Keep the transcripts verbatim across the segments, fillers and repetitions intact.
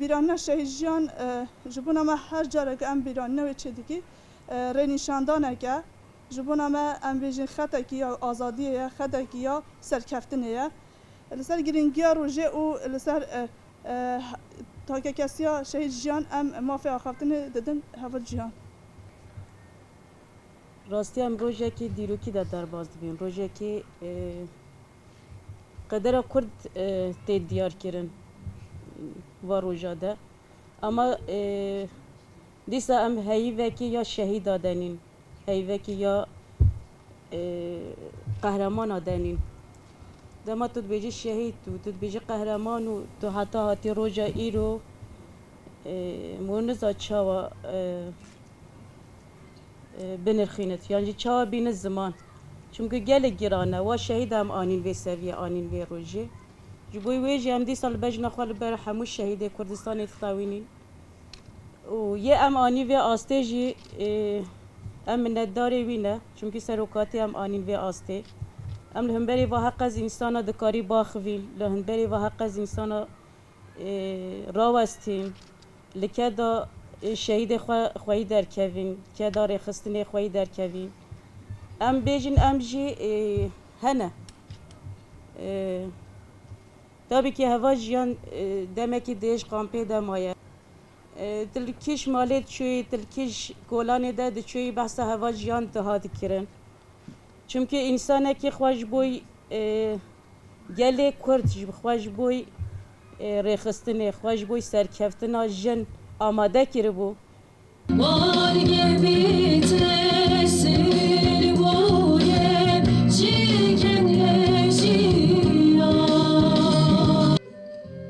Bîranîna Şehîd Jiyan, e, ji bona me her careke em bîranîna wê çêdikî, e, rênîşandanek e. Ji bona me em bêjin xetekî ya azadiyê ye, xetekî ya serkeftinê ye. Li ser girîngiya rojê û li ser, e, e, takekesiya Şehîd Jiyan em mafê axaftinê didin heval Jiyan. Rastî em rojekî dîrokî de derbas dibin. Rojekî, e, qedera Kurd, e, tê diyar kirin va roja de. Ama, e, dîsa em heyîvekî ya şehîda denîn, heyîvekî ya, e, qehremana denîn. Dema tu dibêjî şehîd û tu dibêjî qehreman û tu heta hatî roja îro, e, min niza çawa, e, e, binirxînit, yan jî çawa bînit ziman. Çimkî gelek giran e, wa şehîd em anîn vê seviyê, anîn vê rojê. Ji bo wê jî em dîsa li bejna xwe li ber hemû şehîdê Kurdistanê dixewînîn. Û yê em anî vê astê jî, e, em minnetdarê wî ne, çimkî serokatî em anîn vê astê. Em li hemberî va heqez însana dikarî baxivîn, li hemberî va heqez însana e, rawestîn, li keda, e, şehîdê xwe, xweyî derkevîn, keda rêxistinê xweyî derkevîn. Em bêjin, em jî, e, hene. E, tabî ki heval Jiyan, e, demekî di êş kampê de maye. E, tu li kîj malê diçûyî, tu li kîj kolanê de diçûyî, behsa heval Jiyan diha dikirin. Çimkî însanekî xwe ji bo, e, gelê Kurd, ji xwe ji bo, e, rêxistinê, xwe ji bo serkeftina jin amade kiribû. Warge bit resil boye çiken lejiya.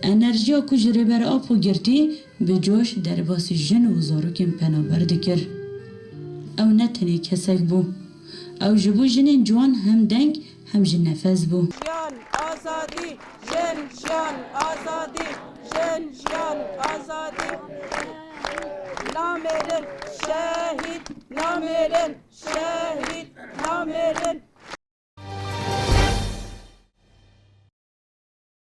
Enerjiya ku ji Rêber Apo girtî, bi coş derbasî jin û zarokên penaber dikir. Ew ne tenê kesek bû. Ew ji bo jinên ciwan hem deng hem jî nefes bû. Jiyan, azadî, jin, jiyan, azadî, jin, jiyan, azadî. Namêrin, şehîd, namêrin, şehîd, namêrin.